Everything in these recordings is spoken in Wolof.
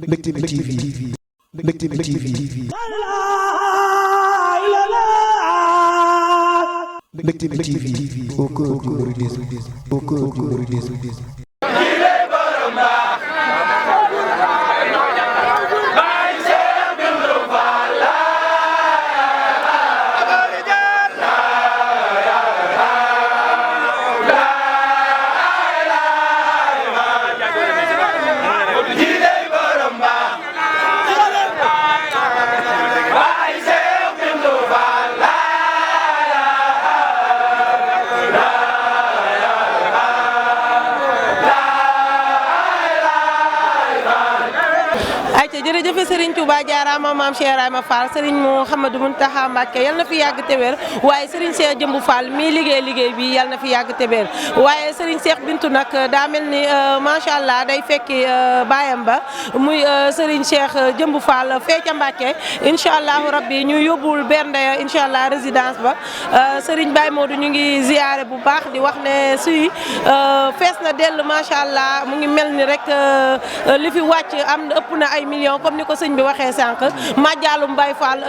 Mbectemi TV Mbectemi TV Mbectemi TV au cœur du mouridisme au cœur du mouridisme. jërëjëf Serigne Touba jaaraama maam Cheikh Ibrahima Fall Serigne Mouhamadou Mountakha Mbacké yal na fi yàgg te wér waaye Serigne Cheikh Jëmbu Fall mii liggéey bi yal na fi yàgg te wér waaye Serigne Cheikh Bintu nag daa mel ni macha allah day fekki baayam ba muy Serigne Cheikh Jëmbu Fall fee ca Mbacké incha allahu rabbi ñu yóbbul bernde incha allah résidence ba Serigne Baye Modou ñu ngi ziyaare bu baax di wax ne suy fees na dell macha allah mu ngi mel ni rek li fi wàcc am ëpp na ay millions. comme ni ko sëñ bi waxee sànq Madialoum Baye Fall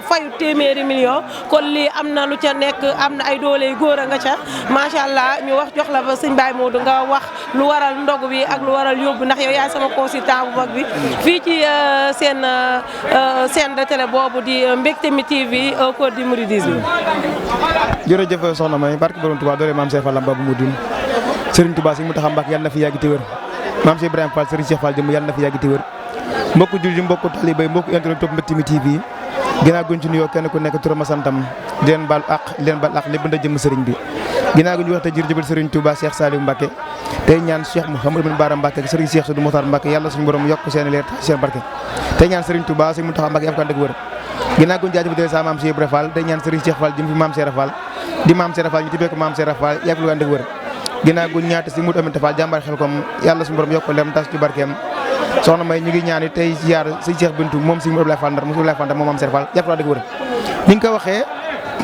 fayu téeméeri million kon lii am na lu ca nekk am na ay doole yu góor a nga ca macha allah ñu wax jox la ba sëñ Baye Modou nga wax lu waral ndog bi ak lu waral yóbbu ndax yow yaay sama consultant bu mag bi fii ci seen chaîne de télé boobu di Mbectemi TV au cœur du mouridisme. jërëjëf soxna May barke borom Touba doole maam Cheikh Fall Mbaba Moudoune Serigne Touba Serigne Mountakha Mbacké yàlla na fi yàgg te wér maam Cheikh Ibrahima Fall Serigne Cheikh Fall jëm yàlla na fi yàgg te wér mbokku jullit yi mbokku talibé mbokku internet topp Mbectemi TV ginnaaw guñ ci nuyoo kenn ku nekk turam santam di leen baal àq di leen baal àq lépp nda jëm sëriñ bi ginnaaw guñ wax te jërëjëfal sëriñ Touba Cheikh Saliou Mbacké tey ñaan Cheikh Mouhamadou Bara Mbacké ak sëriñ Cheikh Soudou Mokhtar Mbacké yàlla suñu borom yokk seen leer seen barke tey ñaan sëriñ Touba sëriñ Mountakha Mbacké yaf ko ànd ak wër ginnaaw guñ jaajëfal sa maam Cheikh Ibrahima Fall tey ñaan sëriñ Cheikh Fall jëm fi maam Cheikh Fall di maam Cheikh Fall ñu tibbee ko maam Cheikh Fall yaf lu ànd ak wër ginnaaw guñ ñaata si mut aminte Fall jàmbaar xel kom yàlla suñu borom yokk leer tas ci barkeem soxna May ñu ngi ñaani tey ziar sëñ Cheikh Bintou moom sëñ Abdoulaye Fall Ndar moom Abdoulaye Fall Ndar moom maam Cheikh Fall yàpp laa dëgg wër ni nga ko waxee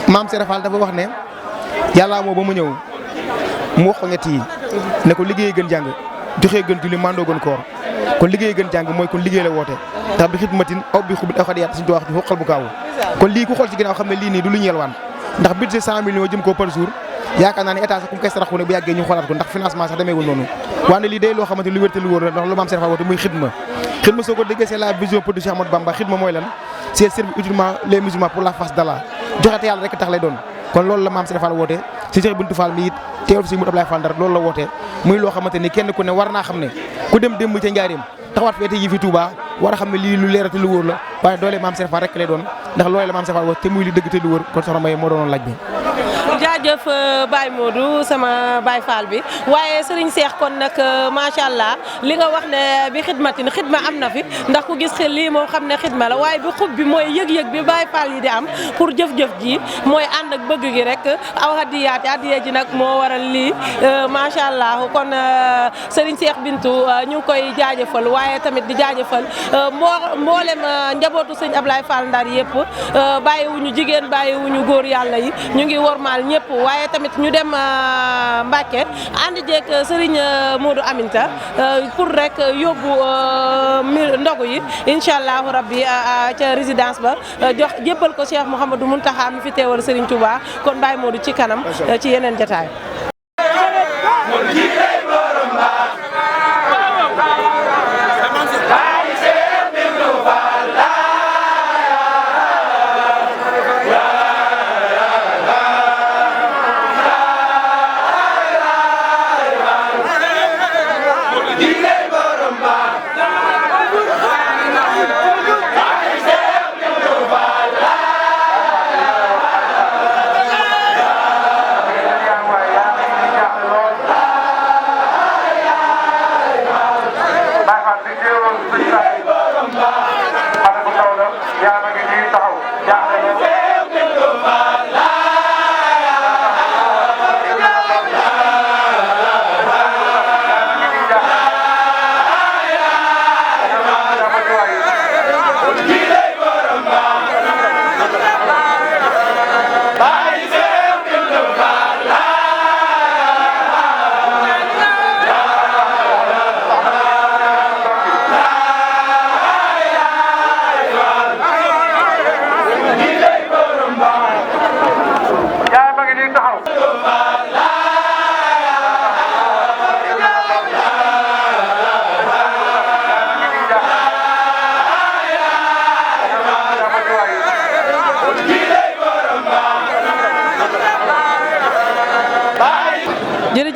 maam Cheikh Fall dafa wax ne yàlla moo ba mu ñëw mu wax ko ñett yi ne ko liggéey gën jàng joxee gën julli mandoo gën koor kon liggéey gën jàng mooy kon liggéey la woote ndax bi xidmatin aw bi xubit aw xadiyaat suñu wax ci xoqal bu kaawu kon lii ku xool ci ginnaaw xam ne lii nii du lu ñeel waan ndax budget 100 millions jëm ko par jour yaakaar naa ne état sax ku mu koy saraxu ne bu yàggee ñu xoolaat ko ndax financement sax demeewul noonu waaye lii day loo xamante lu wér te lu wóor la ndax lu maam Cheikh Fall woote muy xidma soo ko déggee c'est la vision pour Cheikh Ahmadou Bamba xidma mooy lan c'est servir utilement les musulmans pour la face d'Allah joxe te yàlla rek tax lay doon kon loolu la maam Cheikh Fall woote si Cheikh Bintou Fall mi it teewul si mu Abdoulaye Fall Ndar loolu la woote muy loo xamante ni kenn ku ne war naa xam ne ku dem démb ca njaareem taxawaat feete yi fi Touba war a xam ne lii lu leer te lu wóor la waaye doole maam Cheikh Fall rek lay doon ndax loolu la maam Cheikh Fall woote te muy li dëgg te lu wóor kon soxna May moo doonoon laaj bi jaajëf Baye Modou sama Baye Fall bi waaye Serigne Cheikh kon nag macha allah li nga wax ne bi xidmatin xidma am na fi ndax ku gis xel lii moo xam ne xidma la waaye bi xub bi mooy yëg-yëg bi Baye Fall yi di am pour jëf-jëf ji mooy ànd ak bëgg gi rek aw hadiyaat hadiya ji nag moo waral lii macha allah kon Serigne Cheikh Bintou ñu ngi koy jaajëfal waaye tamit di jaajëfal mboolem njabootu sëñ Abdoulaye Fall Ndar yëpp bàyyiwuñu jigéen bàyyiwuñu góor yàlla yi ñu ngi wormaal ñëpp waaye tamit ñu dem Mbacké ànd jeeg Serigne Modou Aminta pour rek yóbbu ndogu yi incha allahu rabbi ca résidence ba jox jébbal ko Cheikh Mouhamadou Mountakha mi fi teewal Serigne Touba kon Baye Modou ci kanam ci yeneen jotaay.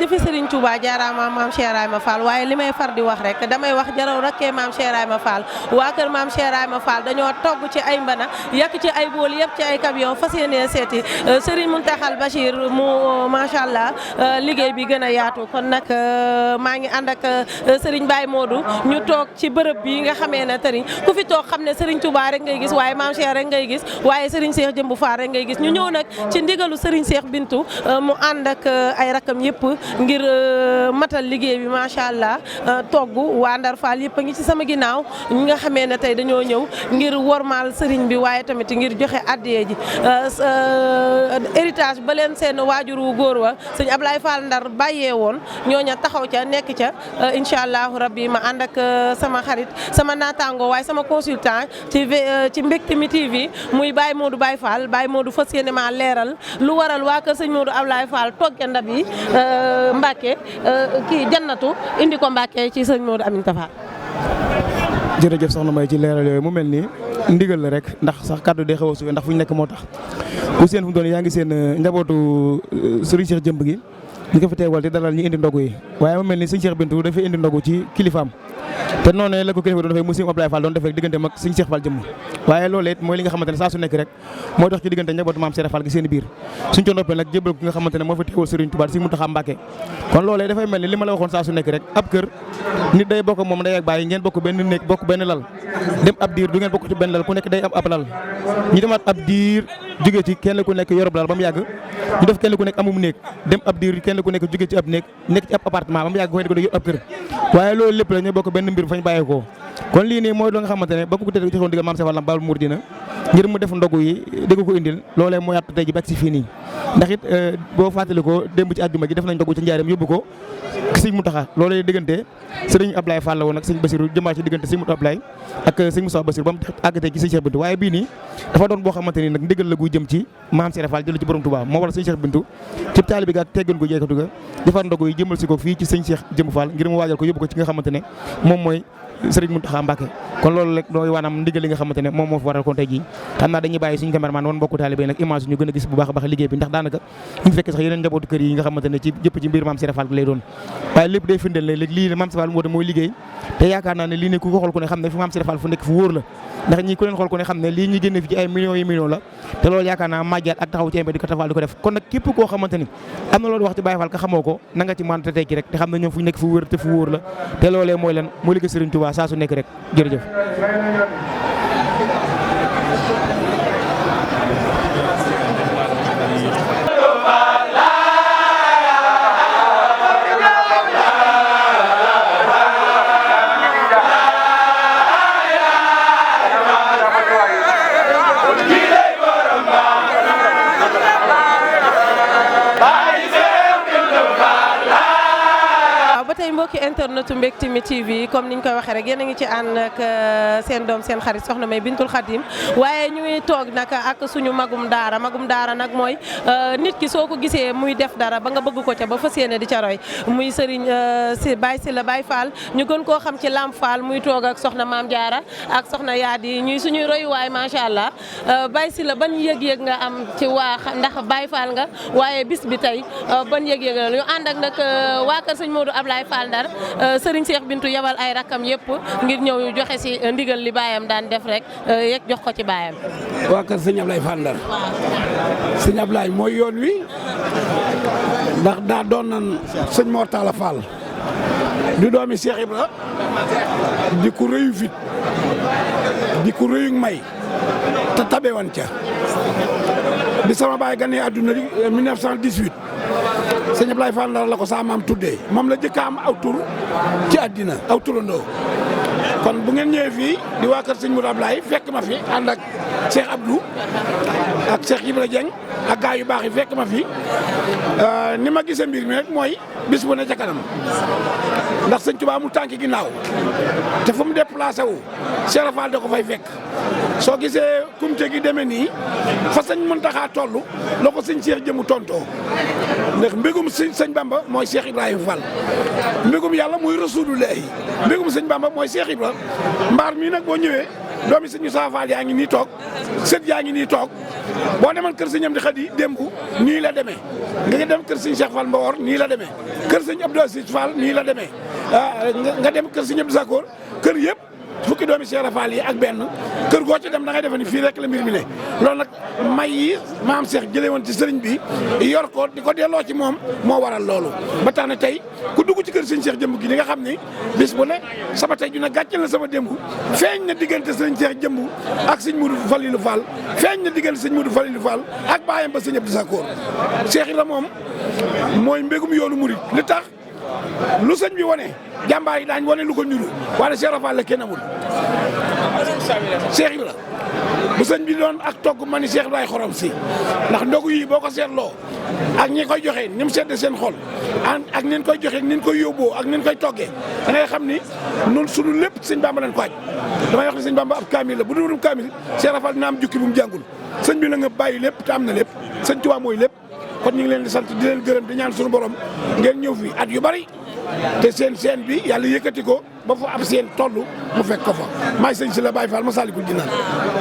jërëjëf Serigne Touba jaaraama maam Cheikh Ibrahima Fall waaye li may far di wax rek damay wax jaraw rakkee maam Cheikh Ibrahima Fall waa kër maam Cheikh Ibrahima Fall dañoo togg ci ay mbana yàq ci ay bool yëpp ci ay camion fas yéenee seeti Serigne Mountakhal Bachir mu macha allah liggéey bi gën a yaatu kon nag maa ngi ànd ak Serigne Baye Modou ñu toog ci bërëb bi nga xamee ne tëriñ ku fi toog xam ne Serigne Touba rek ngay gis waaye maam Cheikh rek ngay gis waaye Serigne Cheikh Jëmbu Fall rek ngay gis ñu ñëw nag ci ndigalu Serigne Cheikh Bintou mu ànd ak ay rakam yëpp ngir matal liggéey bi macha allah togg waa Ndar Fall yëpp a ngi ci sama ginnaaw ñi nga xamee ne tey dañoo ñëw ngir wormaal Serigne bi waaye tamit ngir joxe addiye ji héritage ba leen seen waajur wu góor wa sëñ Ablaye Fall Ndar bàyyee woon ñooña taxaw ca nekk ca incha allahu rabbi ma ànd ak sama xarit sama naataango waaye sama consultant ci Mbectemi TV muy Baye Modou Baye Fall Baye Modou fas yéene ma leeral lu waral waa kër sëñ Modou Ablaye Fall togge ndab yi Mbacke kii jannatu indi ko Mbacke ci sëñ Modou Aminta Fall. jërëjëf soxna May ci leeral yooyu mu mel ni ndigal la rek ndax sax kàddu day xaw a suufee ndax fu ñu nekk moo tax ku seen fu mu doon yaa ngi seen njabootu Serigne Cheikh Jëmb gi ñu ko fi teewal te dalal ñu indi ndogu yi waaye mu mel ni sëñ Cheikh Bintou dafay indi ndogu ci kilifaam te noonu la ko kilifa doon defee monsieur Ablaye Fall doon defee diggante mag sëñ Cheikh Fall Jëmb waaye loolu it mooy li nga xamante ne saa su nekk rek mooy dox ci diggante njabootu maam Cheikh Fall gi seen biir suñ ko noppee nag jébbal ki nga xamante ne moo fi teewal Serigne Touba Serigne Mountakha Mbacké kon loolee dafay mel ni li ma la waxoon saa su nekk rek ab kër nit day bokk moom day ak bàyyi ngeen bokk benn néeg bokk benn lal dem ab diir du ngeen bokk ci benn lal ku nekk day am ab lal ñu demaat ab diir jógee ci kenn ku nekk yorob lal ba mu yàgg ñu def kenn ku nekk amum néeg dem ab diir kenn ku nekk jógee ci ab néeg nekk ci ab appartement ba mu yàgg koy di ko yor ab kër waaye loolu lépp la ñooy bokk benn mbir fañ bàyyee ko kon lii nii mooy loo nga xamante ne ba ko tëdd ci xoon digal maam Cheikh Fall Baal Mouridina ngir mu def ndogu yi dégg ko indil loolee moo yàtt tey ji ba si fii nii ndax it boo fàttali ko démb ci àjjuma ji def nañ ndogu ci njaareem yóbbu ko sëñ Mountakha loolee diggante sëriñ Ablaye Fall la woon ak sëñ Bassirou jëmaat ci diggante sëñ Mountakha Ablaye ak sëñ Moussa Bassirou ba mu àgg tey ci sëñ Cheikh Bintou waaye bii nii dafa doon boo xamante ni nag ndigal la gu jëm ci maam Cheikh Fall jël ci borom Touba moo waral sëñ Cheikh Bintou ci taalibe bi ak teggal gu jeekatu ga defar ndogu yi jëmal si ko fii ci sëñ Cheikh Jëmb Fall ngir mu waajal ko yóbbu ko ci nga xamante ne moom mooy Serigne Mountakha Mbacké kon loolu rek dooy waanaam ndigal li nga xamante ne moom moo fi waral kon tey jii xam naa dañuy bàyyi suñu cameraman woon mbokku taalibe nag image ñu gën a gis bu baax a baax liggéey bi ndax daanaka ñu fekk sax yeneen njabootu kër yi nga xamante ne ci jëpp ci mbir maam Cheikh Fall lay doon waaye lépp day firndeel ne léegi lii maam Cheikh Fall woote mooy liggéey te yaakaar naa ne lii ne ku ko xool ku ne xam ne fi maam Cheikh Fall fu nekk fu wóor la ndax ñi ku leen xool ku ne xam ne lii ñu génne fi ci ay millions yi millions la te loolu yaakaar naa màggaat ak taxaw ci di ko tafal di ko def kon nag képp koo xamante ni am na loolu wax ci Baye Fall ka xamoo ko na nga ci mën te tekki rek te xam ne ñoom fu ñu nekk fu wóor te fu wóor la te loolee mooy lan mooy liggéey Serigne Touba saa su nekk rek jërëjëf mbokki internet Mbectemi TV comme niñ koy waxee rek yéen a ngi ci ànd ak seen doom seen xarit soxna May Bintul Khadim waaye ñu ngi toog nag ak suñu magum daara nag mooy nit ki soo ko gisee muy def dara ba nga bëgg ko ca ba fas yéene di ca roy muy Serigne Baye Sylla Baye Fall ñu gën koo xam ci Lamp Fall muy toog ak soxna Maam Jaara ak soxna Yaadi ñuy suñuy royuwaay macha allah Baye Sylla ban yëg-yëg nga am ci ndax Baye Fall nga waaye bis bi tey ban yëg-yëg la ñu ànd ak nag waa kër sëñ Modou Ablaye Fall Ndar Serigne Cheikh Bintou yabal ay rakkam yëpp ngir ñëw joxe si ndigal li baayam daan def rek yegg jox ko ci baayam. waa kër sëñ Ablaye Fall Ndar sëñ Ablaye mooy yoon wi ndax daa doon nan sëñ Mor Talla Fall di doomi Cheikh Ibra di ko rëyu fit di ko rëyu may te tabe woon ca bi sama baay ganee àdduna 1918 sëñ Ablaye Fall Ndar la ko saa maam tuddee moom la jëkk am aw tur ci àddina aw turandoo kon bu ngeen ñëwee fii di waa kër sëñ Modou Ablaye fekk ma fi ànd ak Cheikh Abdou ak Cheikh Ibra Dieng ak gaa yu baax yi fekk ma fi ni ma gisee mbir mi rek mooy bis bu ne ca kanam ndax sëñ Touba mu tànki ginnaaw te fu mu déplacé wu Cheikh Fall da ko fay fekk soo gisee kumte gi demee nii fa sëñ Mountakha toll la ko sëñ Cheikh jëmu tontoo ndax mbégum sëñ Bamba mooy Cheikh Ibrahima Fall mbégum yàlla mooy Rasulullahi mbégum sëñ Bamba mooy Cheikh Ibra mbaar mii nag boo ñëwee doomi sëñ Moussa Fall yaa ngi nii toog sët yaa ngi nii toog boo demoon kër sëñ Amdi Xadi démb nii la demee nga dem kër sëñ Cheikh Fall Mbawor nii la demee kër sëñ Abdou Aziz Fall nii la demee nga dem kër sëñ Abdou Sakor kër yëpp fukki doomi Cheikh Fall yi ak benn kër goo ci dem da ngay defe ni fii rek la mbir mi ne loolu nag may yi maam Cheikh jëlee woon ci sëriñ bi yor ko di ko delloo ci moom moo waral loolu ba tax na tey ku dugg ci kër sëñ Cheikh jëmb gi di nga xam ni bis bu ne sama tey ju ne gàcceel na sama démb feeñ na diggante sëñ Cheikh jëmb ak sëñ Modou Falilou Fall feeñ na diggante sëñ Modou Falilou Fall ak baayam ba sëñ Abdou Sakor Cheikh la moom mooy mbégum yoonu murit li tax lu sëñ bi wane jàmbaar yi daañ wane lu ko ñuru waaye Cheikh Fall la kenn amul Cheikh la bu sëñ bi doon ak togg ma ni Cheikh Ibrahima xorom si ndax ndogu yi boo ko seetloo ak ñi koy joxe ni mu sedde seen xol ak ni ñu koy joxe ni ñu koy yóbboo ak ni ñu koy toggee da ngay xam ni noonu sunu lépp sëñ Bamba leen ko aj damay wax ni sëñ Bamba ab kaamil la bu dul kaamil Cheikh Fall dina am jukki bu mu jàngul sëñ bi la nga bàyyi lépp te am na lépp sëñ Tuubaa mooy lépp kon ñu ngi leen di sant di leen gërëm di ñaan suñu borom ngeen ñëw fi at yu bari te seen bi yàlla yëkkati ko ba fa ab seen toll mu fekk ko fa maay sëñ si la Baye Fall Massalikul Jinaan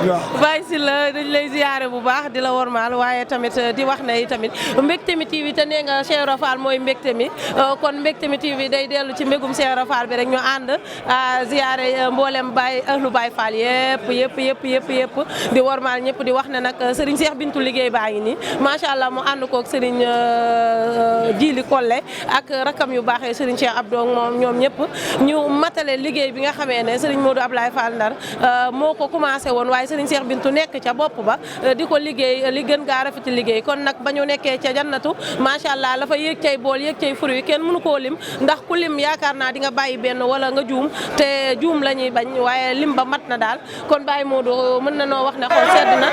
waaw. Baye si la dañ lay ziyaare bu baax di la wormaal waaye tamit di wax ne tamit Mbectemi TV te nee nga Cheikh Ibra Fall mooy Mbectemi kon Mbectemi TV day dellu ci mbégum Cheikh Ibra Fall bi rek ñu ànd ziyaare mboolem Baye ahlu Baye Fall yëpp di wormaal ñëpp di wax ne nag Serigne Cheikh Bintou liggéey baa ngi nii macha allah mu ànd koog Serigne Djili Kolle ak rakam yu baaxee Serigne Cheikh Abdou moom ñoom ñëpp ñu matale liggéey bi nga xamee ne Serigne Modou Ablaye Fall Ndar moo ko commencé woon waaye Serigne Cheikh Bintou nekk ca bopp ba di ko liggéey li gën gaa rafeti liggéey kon nag ba ñu nekkee ca jannatu macha allah la fa yéeg cay bool yéeg cay fruit kenn mënu koo lim ndax ku lim yaakaar naa di nga bàyyi benn wala nga juum te juum la ñuy bañ waaye lim ba mat na daal kon Baye Modou mën na noo wax ne xool sedd na.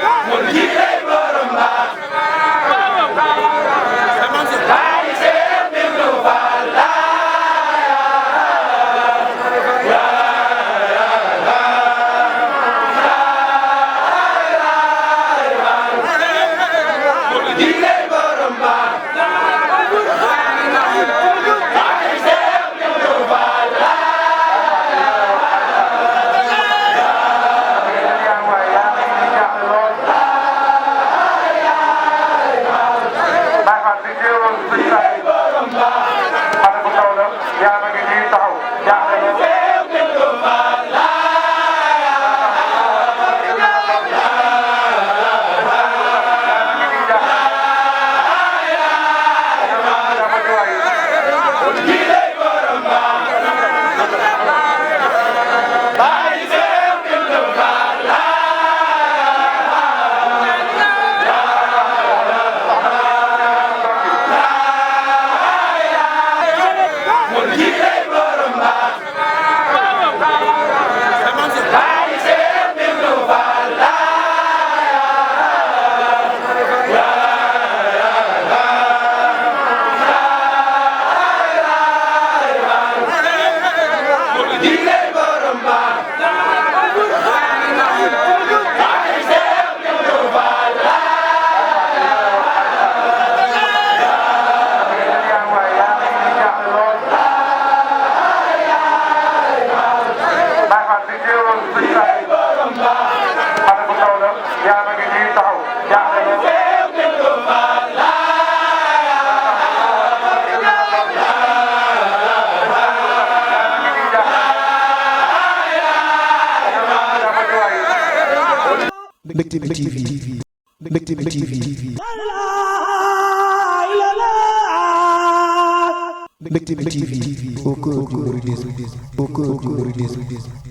Mbectemi TV Mbectemi TV Mbectemi TV au cœur du mouridisme